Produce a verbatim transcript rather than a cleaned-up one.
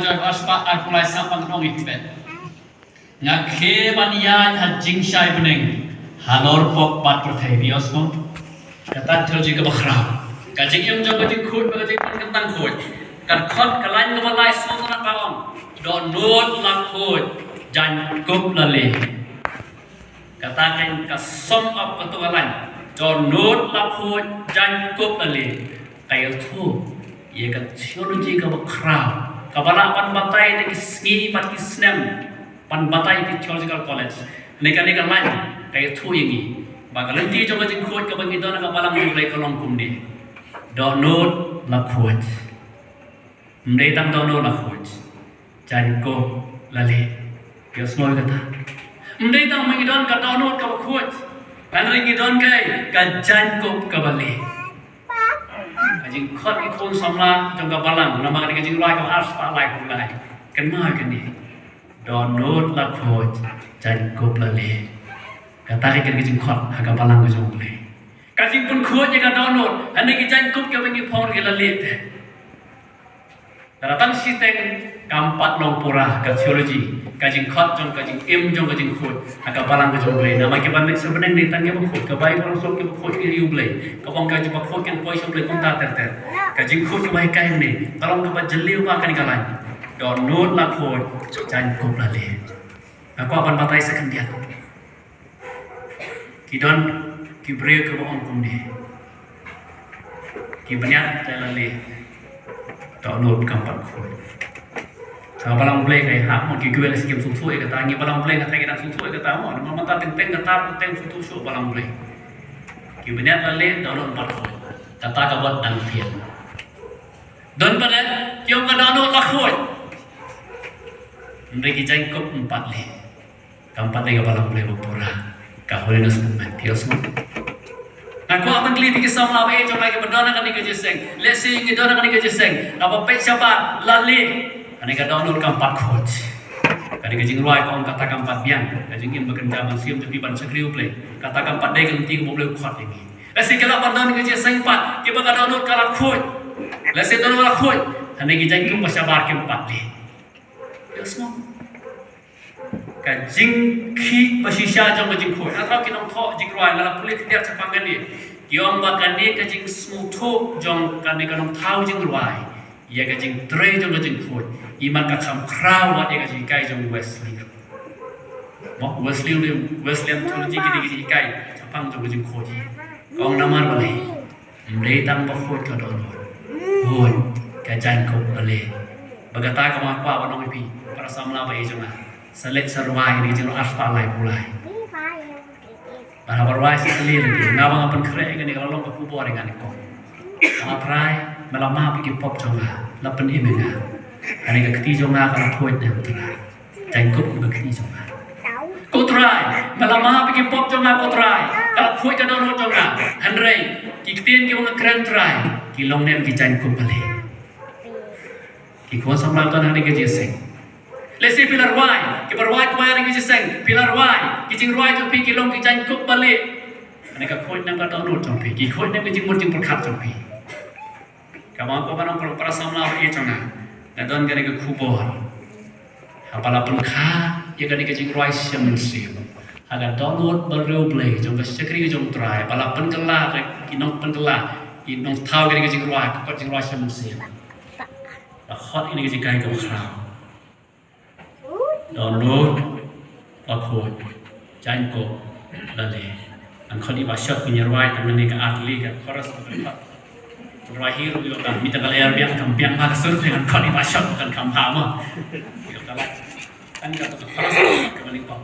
Joi Hospa ar pulai sa pang nong i pet. Nga khe ban ïaid ha jingshai bneng halor pop bad pyrthei bios mo. Kata theology kaba khraw. Ka jingim jong ka jingkhuid bad ka jingpynkyntang khuid. Ka khot ka lain kaba lai sngewtynnat ba ong, dohnud la khuid, jaiñkup la lieh. Kata kein ka sum up kato ka lain, dohnud la khuid, jaiñkup la lieh. Ka ïathuh ïa ka theology kaba khraw, kaba lah ban batai da ki sngi bad ki snem ban batai ki theological college. Ne kane ka lain ka ïathuh ïa ngi ba ka lynti jong ka jingkhuid kaba ngi don ha ka balang jong U Blei ka long kumne. Dohnud la khuid. Ym dei tang dohnud la khuid, jaiñkup la lieh. Phi ïohsngew ïa kata? Ym dei tang ba ngi don ka dohnud kaba khuid, hynrei ngi don kai ka jaiñkup kaba lieh. Ka jingkhot ki khun samla jong ka balang namar ka jingrwai kaba ar spah lai phew lai. Kynmaw ïa kane. Dohnud la khuid, jaiñkup la lieh. Kata ka dei ka jingkhot ha ka balang ka jong U Blei. Ka jingpynkhuid ïa ka dohnud, hynrei ki jaiñkup kiba ngi phong ki la lieh te. Lada tang shiteng kam pat long pura ka theology, ka jingkhot jong ka jingim jong ka jingkhuid ha ka balang ka jong U Blei. Namar kiba mih sha bneng dei tang kiba khuid, ka Baibl ruh kiba khuid ki ri U Blei. Kaba ong ka jingkhuid kin poi sha U Blei kumta ter ter. Ka jingkhuid kaba hikai hangne ka long kaba jylliew bha kane ka lain. Dohnud la khuid, jaiñkup la lieh. Nga kwah ban batai sa khyndiat. Ki don ki briew kiba ong kumne. Ki bniat te la lieh. Dohnud kam pat khuid. Sa balang Blei ka ïahap mo, ki kwah lehse kim sngewthuh ïa kata, ngi balang Blei kata ngi dang sngewthuh ïa kata mo. Namar mynta teng teng kata teng sngewthuh shuh balang Blei. Ki bniat la lieh, dohnud pat khuid. Kata ka bot dang thied. Don pat de ki ong ka dohnud la khuid, hynrei ki jaiñkup ym pat lieh. Kam pat dei ka balang Blei ba pura, ka holiness movement. Phi ïohsngew? Nga kwah ban kylli ïa ki samla ba ïeit jong nga kiba don ha kane ka jingïaseng. Lehse ngi don ha kane ka jingïaseng, naba peit shabar la lieh. Kane ka dohnud kam pat khuid. Kane ka jingrwai ka ong kata kam pat biang. Ka jingim ba kynja mynsiem jong phi ban shakri U Blei, kata kam pat dei ka lynti kaba U Blei u khot ïa ngi. Lehse ki lah ban don ki jingïaseng pat kiba ka dohnud ka la khuid. Lehse dohnud la khuid, hynrei ki jaiñkup ba shabar kim pat lieh. Ïohsngew? Ka jingkhih ba shisha jong ka jingkhuid. Nga thaw ki nongthoh jingrwai, nga la pule khyndiat shaphang kane. Ki ong ba kane ka jingsngewthuh jong kane ka nongthaw jingrwai ïa ka jingtrei jong ka jingkhuid, i man ka kham khraw wat ïa ka jinghikai jong Wesley. Mo, Wesley, Wesleyan theology ki dei ki jinghikai shaphang jong ka jingkhuid. Ka ong namar balei? Ym dei tang ba khuid ka dohnud, khuid ka jaiñkup balei. Ba kata ka ma kwah ban ong ïa phi para samla ba ïeit jong nga, sa leit sa rwai ïa ka jingrwai ar spah lai phew lai. Ba haba rwai sa kylli lade, nga ba nga pynkhreh ïa kane ka la long ka khubor ïa nga ne ko. Nga Trai, me la map ïa ki pop jong nga, la pynim ïa nga. Kane ka kti jong nga ka la khuid ne em Trai? Jaiñkup ka kti jong nga. Ko Trai, me la map ïa ki pop jong nga ko Trai, ka la khuid ka dohnud jong nga. Hynrei ki ktien kiba nga kren Trai, ki long ne em ki jaiñkup balei? Ki khun samla to na kane ka jingïaseng. Lehse phi la rwai, kiba rwai kwai ha kane ka jingïaseng, phi la rwai, ki jingrwai jong phi ki long ki jaiñkup balei? Kane ka khuid ne em ka dohnud jong phi, ki khuid ne em ki jingmut jingpyrkhat jong phi. Kaba nga kwah ban ong para samla ba ïeit jong nga, nga don kane ka khubor. Haba la pynkha ïa kane ka jingrwai sha mynsiem, ha ka dohnud bynriew Blei jong ka shakri jong U Trai, ba la pynkylla ki nongpynkylla, ki nongthaw kane ka jingrwai, ka kot jingrwai sha mynsiem. La khot ïa kane ka jinghikai kaba khraw. Dohnud la khuid, jaiñkup la lieh. Ngan khot ïa i Bah Shot ban ïa rwai tang kane ka ar tylli ka chorus ba kan khot. Rwai hi ruh ïoh kan, mi tang ka lyer biang kam biang ma ka sur, te ngan khot ïa i Bah Shot kan kham bha ma. Ïoh ka la. Kan ka chorus ka ban ïa pop.